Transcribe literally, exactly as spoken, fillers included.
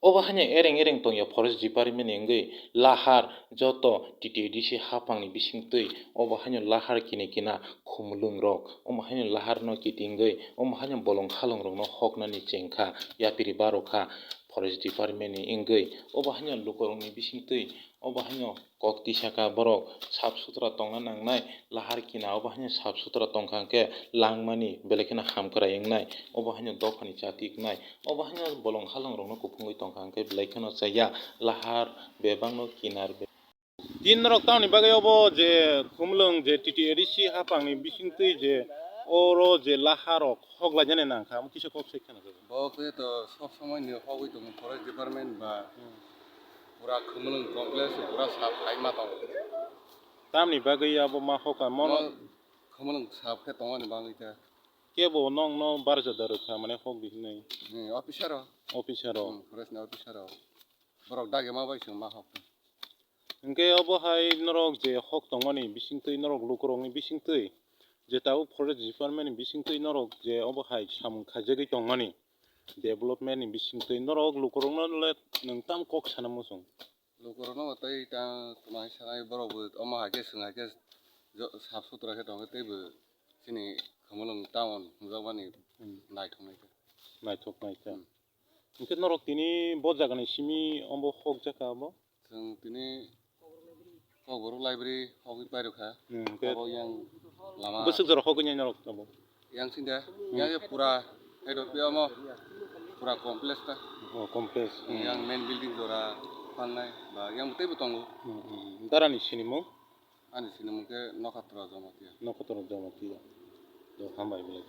Obo haino ereng ereng tongya forest department ni wngwi lahar joto T T A D C haphangni bisingtwi obo haino lahar kini kina khumulwng rok, omo haino lahar no kitingwi omo haino bolong halong rokno hoknani chengkha, yapiri barokha forest department ni wngwi obo haino lukurokni bisingtwi obo haino kok tisaka borok sap sutra tongna nangnai, lahar kina obo haino sap sutra tongkha hwnkhe langmani belai kheno hamkrai wngnai, obo haino dophani chati wngnai, obo haino bolong halong rokno kuphungwi tongkha hwnkhe belai kheno chaya lahar bebakno kinar be-, tin norok tamoni bagwi obo je khumulwng je T T A D C haphangni bisingtwi je oro je lahar rok hoklainani nangkha, omo kisa kok se kheno. Bo khe to sob somoi ni hogwi tongo forest department ba pura khumulwng complex pura sap hai ma tongo. Tamni bagwi abo ma hoka mono? Mo khumulwng sap khe tongmani bagwi khe. Kebo nokno barjada rwkha mane hok di hinwi? Hmm, officer o. Officer o. Hmm, forest ni officer o. Borok dagi ma bai chwng ma hok. Hinkhe obo hai norok je hok tongmani bisingtwi norok lukurokni bisingtwi je tabuk forest department ni bisingtwi norok je obo hai samung khaijagwi tongmani development ni bisingtwi norok lukurokno le nwng tamo kok sana muchung? Lukurokno bo tei ta tongmani sanai borok bo omo hai khe chwng hai khe jo-, sap sutra khe tongkhe tei bo chini Khumulwng town hwnjakmani Hmm. Naithok naikha. Naithok naikha. Hmm. Hinkhe norok tini bo jagani simi omo hokjakha abo? Chwng tini Kokborok library hogwi pairokha. Hmm, hinkhe abo yang lama bwswk jora hogwi nai norok abo? Yang sinde, Hmm. Yang ye pura head of omo pura complex ta. Oh, complex. Hmm. Yang main building jora pannai ba yang teibo tongo. Hmm, hmm. Darani sinimung? Ani sinimung khe Nokhatro Jamatia. Nokhatro Jamatia. To hambai belai.